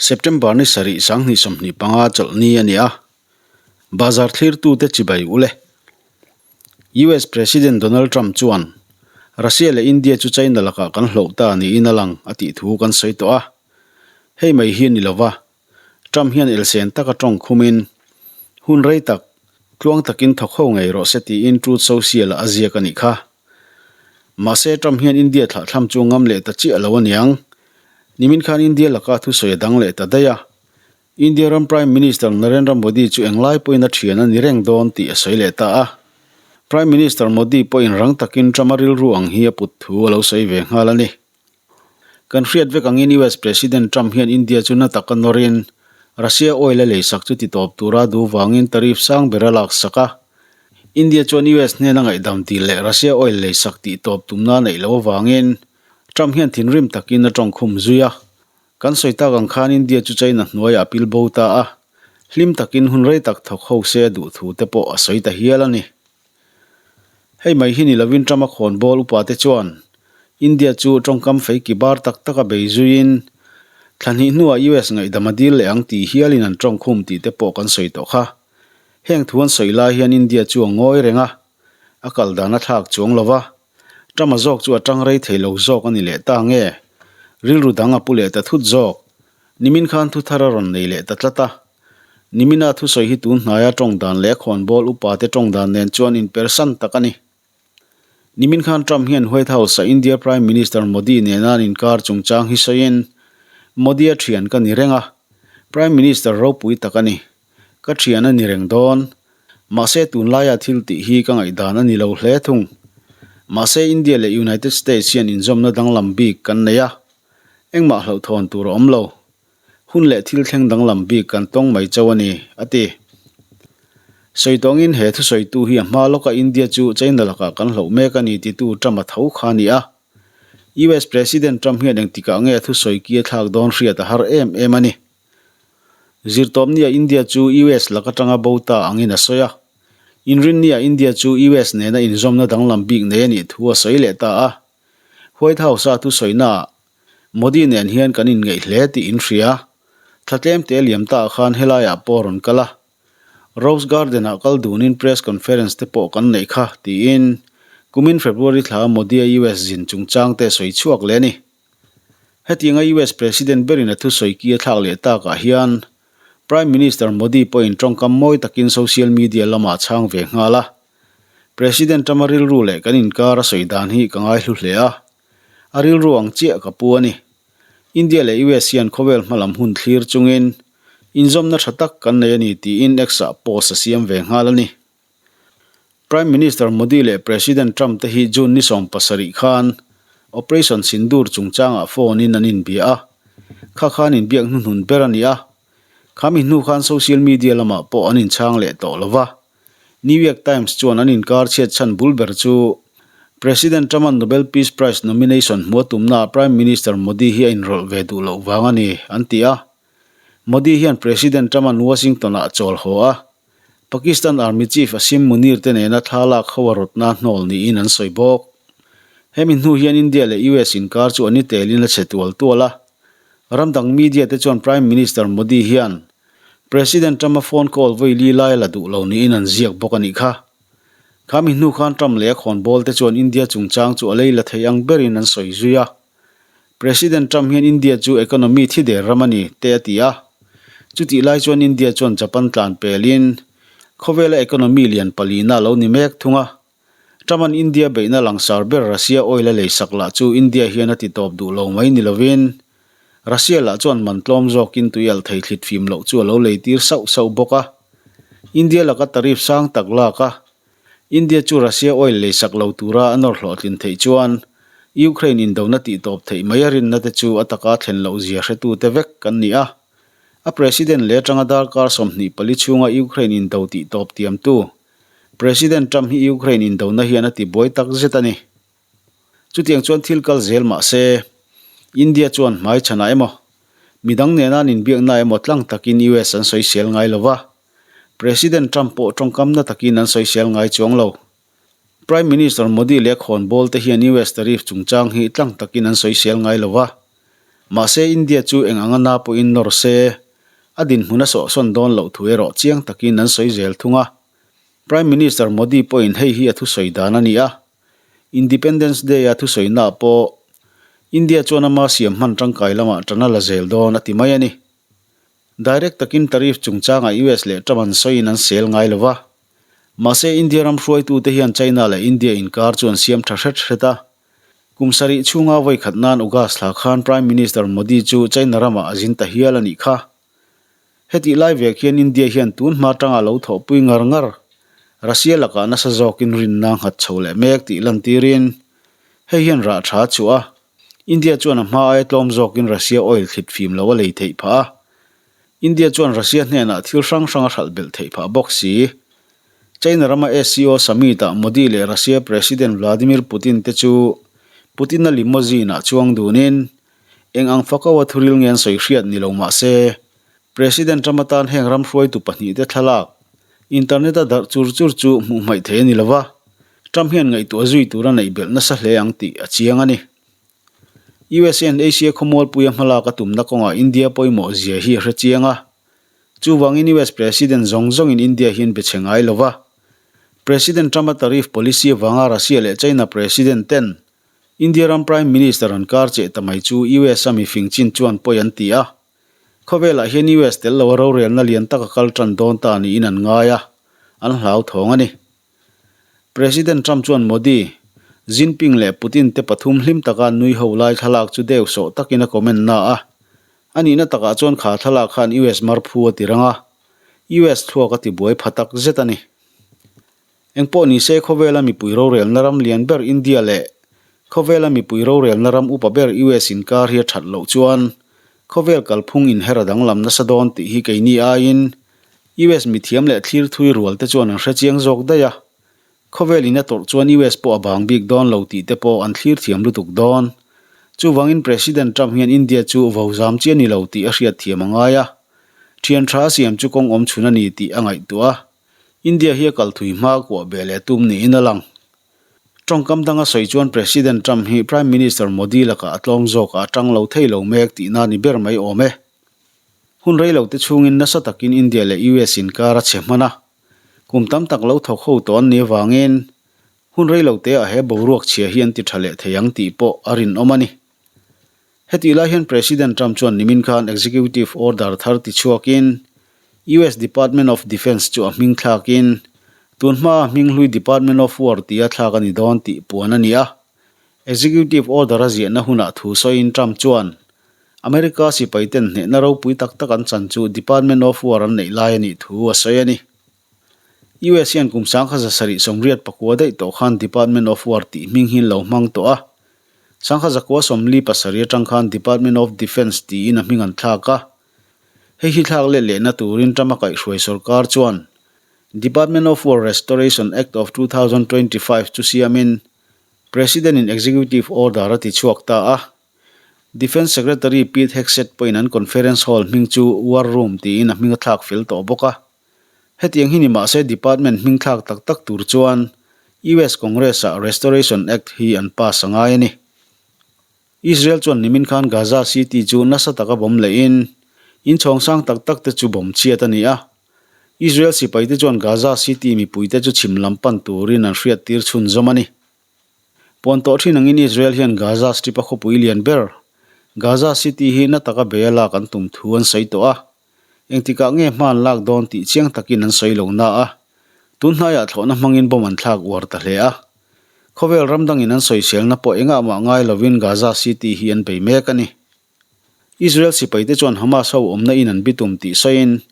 September ni sarih 2025 chawlhni a ni a, bazar thlirtute chibai u le. US President Donald Trump chuan Russia leh India chu China lakah kan hloh ta niin a lang a tih thu kan sawi tawh a. Hei mai hi a ni lova, Trump hian elsen taka tawng khumin hun rei tak tluang takin thawk ho ngei rawh se tiin Truth Social-ah a ziak a nih kha. Mahse, Trump hian India thlahthlam chu ngam leh ta chiah lo aniang. Nimin khan India laka thusawi a dang leh ta daih a. India ram Prime Minister Narendra Modi chu englai pawhin a thian a ni reng dawn tih a sawi leh ta a. Prime Minister Modi pawhin rang takin Trump-a rilru ang hi a put thu a lo sawi ve nghal a ni. Kan hriat vek angin US President Trump hian India chu na taka nawrin Russia oil a leisak chu titawp tura duh vangin tariff sang ber a laksak a. India chuan US hnena ngaihdam dil leh Russia oil leisak tihtawp tumna a neih loh avangin Trump hian thinrim takin a tawngkhum zui a. Kan sawi tak ang khan India chu China hnuaiah a pil bo ta a, hlim takin hun rei tak thawk ho se a duh thu te pawh a sawi ta hial a ni. Hei mai hi ni lovin Trump-a khawnbawl upate chuan India chu tawngkam fei ki bar tak taka bei zuiin thla hnih hnuah US ngaihdam a dil leh ang tih hialin an tawngkhum tih te pawh kan sawi tawh kha. Heng thu an sawi lai hian India chu a ngawi reng a, a kal dan a thlak chuang lo va, Trump-a zawk chu a tang rei thei lo zawk a ni leh ta nge? Rilru dang a pu leh ta thut zawk. Nimin khan thu thar a rawn nei leh ta tlat a. Nimina thusawi hi tun hnaia tawng dan leh khawnbawl upate tawng dan nen chuan inpersan tak a ni. Nimin khan Trump hian White House-a India Prime Minister Modi nena an inkar chungchang hi sawiin, Modi-a thian ka ni reng a, Prime Minister ropui tak a ni. Ka thian a ni reng dawn. Mahse tunlaia thil tih hi ka ngaihdan a ni lo hle thung. Mahse India leh United States hian inzawmna danglam bik kan nei a, engmah hlauhthawn tur a awm lo. Hun leh thil thleng danglam bik kan tawng mai chauh a ni, a ti. Sawi tawngin he thusawitu hi a hma lawka India chu China lakah kan hloh mek a ni titu Trump-a tho kha a ni a. US President Trump hian engtikah nge a thusawi ki a thlak dawn hriat a har em em a ni. Zirtawpnia India chu US lak atanga bo ta angin a sawi a. Inrinnia India chu US nena inzawmna danglam bik nei a nih thu a sawi leh ta a. White House-a thusawinaah Modi nen hian kan inngeih hle tih in hria. Thla tlem te liam ta ah khan helaiah pawh rawn kal a. Rose Garden ah kal dunin press conference te pawh kan neih kha tiin kumin February thla Modi-a US zin chungchang te sawi chhuak leh a ni. Hetianga US President berin a thusawi ki a thlak leh takah hian Prime Minister Modi pawhin tawngkam mawi takin social media lamah a chhang ve nghal a. President Trump-a rilru leh kan inkar a sawi dan hi ka ngaihlu hle a. A rilru ang chiah ka pu a ni. India leh US hian khawvel hmalam hun thlir chungin inzawmna tha tak kan nei a ni tiin X-ah post a siam ve nghal a ni. Prime Minister Modi leh President Trump te hi June ni 70 khan Operation Sindoor chungchangah phone in an inbia a, kha khan inbiak hnuhnun ber a ni a. Khami hnu khan social media lamah pawh an inchhang leh tawh lo va. New York Times chuan an inkar chhiat chhan bul ber chu President Trump-a'n Nobel Peace Prize nomination hmuh a tumnaah Prime Minister Modi hi a inrawlh ve duh loh vang a ni, an ti a. Modi hian President Trump-a'n Washington-ah a chawl haw a, Pakistan Army Chief Asim Munir te nena thla lak ho a rawtna hnawl niin an sawi bawk. Hemi hnu hian India leh US inkar chu a ni telin a chhe tual tual a. Ram dang media te chuan Prime Minister Modi hian President Trump-a phone call vawi li lai a la duh lo niin an ziak bawk a nih kha. Khami hnu khan Trump leh a khawnbawl te chuan India chungchang chu a lei la thei ang berin an sawi zui a. President Trump hian India chu economy thi der ram a ni, te a ti a. Chutih lai chuan India chuan Japan tlan pelin khawvela economy lian palina a lo ni mek thung a. Trump-a'n India beihna langsar ber Russia oil a leisak lah chu India hian a ti tawp duh lo mai ni lovin Russia lah chuan man tlawm zawkin tui alh thei thlit fim loh chu a lo leitir sauh sauh bawk a. India laka tariff sang tak lak a, India chu Russia oil leisak lo tura a nawr hlawhtlin theih chuan Ukraine indona tihtawp theih mai a rinna te chu a taka thlen loh zia hretute vek kan ni a. A president leh atanga darkar 24 chhunga Ukraine indo tihtawp tiamtu President Trump hi Ukraine indona hian a tibuai tak zet a ni. Chutiang chuan thil kal zel mah se, India chuan hmai chhanah emaw, midang nena an inbiakna emaw tlang takin US an sawisel ngai lo va, President Trump pawh tawngkamna takin an sawisel ngai chuang lo. Prime Minister Modi leh khawnbawl te hian US tariff chungchang hi tlang takin an sawisel ngai lo va. Mahse India chu eng anga na pawhin nawr se, a dinhmun a sawhsawn dawn loh thu erawh chiang takin an sawi zel thung a. Prime Minister Modi pawhin hei hi a thusawi dan a ni a. Independence Day-a thusawinaah pawh India chuan ama siam hman tangkai lamah tan a la zel dawn a ti mai a ni. Direct takin tariff chungchangah US leh Trump an sawiin an sel ngai lo va. Mahse India ram hruaitute hian China leh India inkar chu an siam tha hret hret a. Kum sarih chhunga vawi khat nan August thla khan Prime Minister Modi chu China ramah a zin ta hial a nih kha. Hetih lai vek hian India hian tun hma tanga lo thawhpui ngar ngar Russia lakah nasa zawkin rinna nghat chho leh mek tih lantirin hei hian rah tha a chhuah a. India chuan a hma aia tlawm zawkin Russia oil thlit fim lo a lei theih phah a. India chuan Russia hnenah thil hrang hrang a hralh belh theih phah bawk si. China rama SCO summit-ah Modi leh Russia President Vladimir Putin te chu Putin-a limousine-ah chuang dunin eng ang fakaua thuril nge an sawi hriat ni lo mah se, President Trump atan heng ram hruaitu pahnihte thlalak internet-a darh chur chur chu hmuh hmaih thei a ni lo va, Trump hian ngaihtuah zui tur a neih belh nasa hle ang tih a chiang a ni. USA-in Asia khawmualpuia hmalak a tumna kawngah India pawimawh zia hi a hre chiang a. Chuvangin US President zawng zawngin India hi an be chhe ngai lo va. President Trump-a tariff policy avanga Russia leh China President ten India ram Prime Minister an kar cheh ta mai chu US-a mifing chin chuan pawi an ti a. Khawvelah hian US tel loa rorelna lian tak a kal tan dawn ta niin an ngai a, an hlauthawng a ni. President Trump chuan Modi, Jinping leh Putin te pathum hlim taka an nui ho lai thlalak chu deu sawh takin a comment na a. A nihna takah chuan kha thlalak khan US marphu a ti rang a, US thluak a ti buai pha tak zet a ni. Engpawh ni se khawvela mipui rorelna ram lian ber India leh khawvela mipui rorelna ram upa ber US inkar hi a that loh chuan khawvel kalphung inher a danglam nasa dawn tih hi keini aiin US mithiam leh thlir thui rual te chuan an hre chiang zawk daih a. Khawvel in a tawrh chuan US pawh a bang bik dawn lo tih te pawh an thlir thiam lutuk dawn. Chuvangin President Trump hian India chu vo zam chi a ni lo tih a hriat thiam a ngai a. Thian tha a siam chu kawng awm chhun a ni tih a ngaihtuah a. India hi a kal thui hma kuah beh leh tum niin a lang. Tawngkam danga sawi chuan President Trump hi Prime Minister Modi lakah a tlawm zawkah a tang lo thei lo mek tihna ni ber mai awm e. Hun rei lo te chhungin nasa takin India leh US inkar a chhe hman a. Kum tam tak lo thawk ho tawh an nih avangin hun rei lo teah he boruak chhia hi an ti tha leh thei ang tih pawh a rinawm a ni. Hetih lai hian President Trump chuan nimin khan Executive Order thar ti chhuakin US Department of Defense chu a hming thlakin tun hmaa hming hlui Department of War tia thlak a ni dawn tih puan a ni a. Executive Order a ziahna hunah thu sawiin Trump chuan America sipai ten hnehna ropui tak tak an chan chu Department of War an neih lai a nih thu a sawi a ni. US hian kum 1784 daih tawh khan Department of War tih hming hi an lo hmang tawh a. 1977 atang khan Department of Defence tiin a hming an thlak a. Hei hi thlak let lehna turin Trump a kaihhruai sorkar chuan Department of War Restoration Act of 2025 chu siamin President-in Executive Order a ti chhuak ta a. Defence Secretary Pete Hegseth pawhin an conference hall hming chu War Room tiin a hming a thlak fel tawh bawk a. Hetiang hi ni mahse department hming thlak tak tak tur chuan US Congress-ah Restoration Act hi an pass a ngai a ni. Israel chuan nimin khan Gaza City chu nasa taka bomb lehin inchhawng sang tak tak te chu bomb chhiat a ni a. Israel sipaite chuan Gaza City mipuite chu chhim lam pan turin an hriattir chhunzawm a ni. Puan tawh thin angin Israel hian Gaza Strip-a khawpui lian ber Gaza City hi na taka bei a lak an tum thu an sawi tawh a. Engtikah nge hma an lak dawn tih chiang takin an sawi lo na a, tun hnaiah thlawhna hmangin bomb an thlak uar ta hle a. Khawvel ram dangin an sawiselna pawh engah mah ngai lovin Gaza City hi an bei mek a ni. Israel sipaite chuan Hamas ho awmna in an bitum tih sawiin,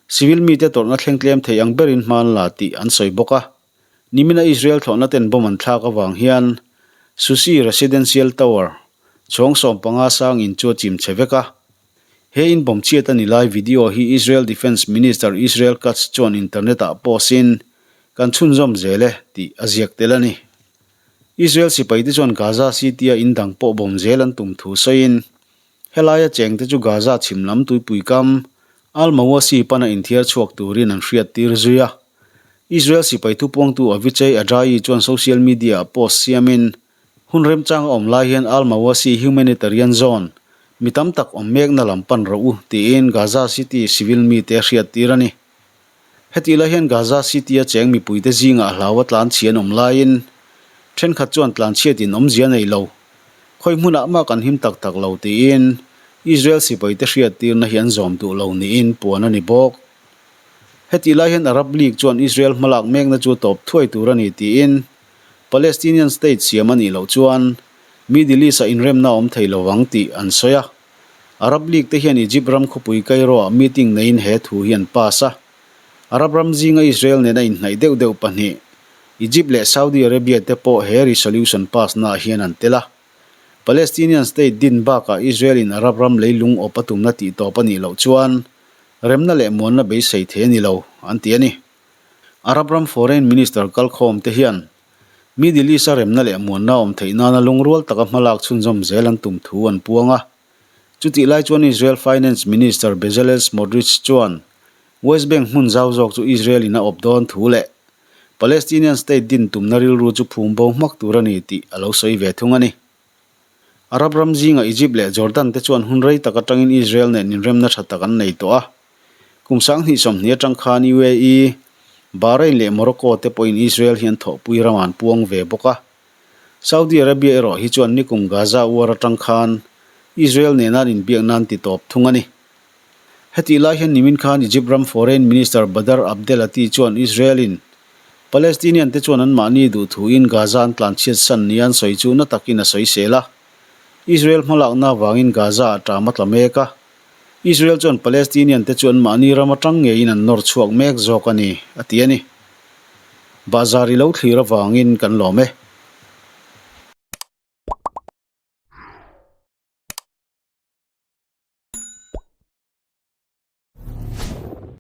civil mite tawrhna thleng tlem thei ang berin hma an la tih an sawi bawk a. Nimina Israel thlawhna ten bomb an thlak avang hian Susi Residential Tower chhawng 15 sang in chu a chim chhe vek a. He in bomb chhiat a ni lai video hi Israel Defence Minister Israel Katz chuan internet ah post in, Kan chhunzawm zel e, tih a ziak tel a ni. Israel sipai te chuan Gaza City a in dang pawh bomb zel an tum thu sawiin, helaia cheng te chu Gaza chhim lam tuipui kam Al-Mawasi pana inthiar chhuak turin an hriat tir zui a. Israel sipai thupuangtu Avichai Adraee chuan social media ah post siamin, Hun remchang a awm lai hian Al-Mawasi Humanitarian Zone, Mi tam tak awm mekna lam pan rawh u, tiin Gaza City civil mite a hriattir a ni. Hetih lai hian Gaza City-a cheng mipuite zingah hlau a tlanchhi an awm laiin thenkhat chuan tlanchhiatin awmzia nei lo, khawi hmunah mah kan him tak tak lo tiin Israel sipaite hriattirna hi an zawm duh lo niin puan a ni bawk. Hetih lai hian Arab League chuan Israel hmalak mekna chu tawp thuai tur a ni tiin Palestinian state siam a nih loh chuan Middle East-ah inremna a awm thei lo vang tih an sawi a. Arab League te hian Egypt ram khawpui Cairo-ah meeting neiin he thu hi an pass a. Arab ram zinga Israel nena inhnaih deuh deuh pahnih, Egypt leh Saudi Arabia te pawh he resolution pass naah hian an tel a. Palestinian state din bakah Israel-in Arab ram leilung awp a tumna tih tawp a nih loh chuan remna leh muanna beisei thei a ni lo, an ti a ni. Arab ram foreign minister kalkhawm te hian Middle East-a remna leh muanna awm theih nana lungrual taka hmalak chhunzawm zel an tum thu an puang a. Chutih lai chuan Israel Finance Minister Bezalel Smotrich chuan West Bank hmun zau zawk chu Israel-in a awp dawn thu leh Palestinian state din tumna rilru chu phum bo hmak tur a ni tih a lo sawi ve thung a ni. Arab ram zinga Egypt leh Jordan te chuan hun rei tak atangin Israel nen inremna tha tak an nei tawh a. Kum 2020 atang khan UAE, Bahrain leh Morocco te pawhin Israel hi an thawhpui ram an puang ve bawk a. Saudi Arabia erawh hi chuan nikum Gaza war atang khan Israel nena an inbiak nan ti tawp thung a ni. Hetih lai hian nimin khan Egypt ram Foreign Minister Badr Abdelatty chuan Israel-in Palestinian te chuan anmahni duhthuin Gaza an tlanchhiat san nia an sawi chu na takin a sawisel a. Israel hmalakna avangin Gaza ah ṭam a tla mek a. Israel chuan Palestinian te chu anmahni ram aṭang ngeiin an nawr chhuak mek zawk a ni, a ti a ni. Bahzar i lo thlir avangin kan lawm e.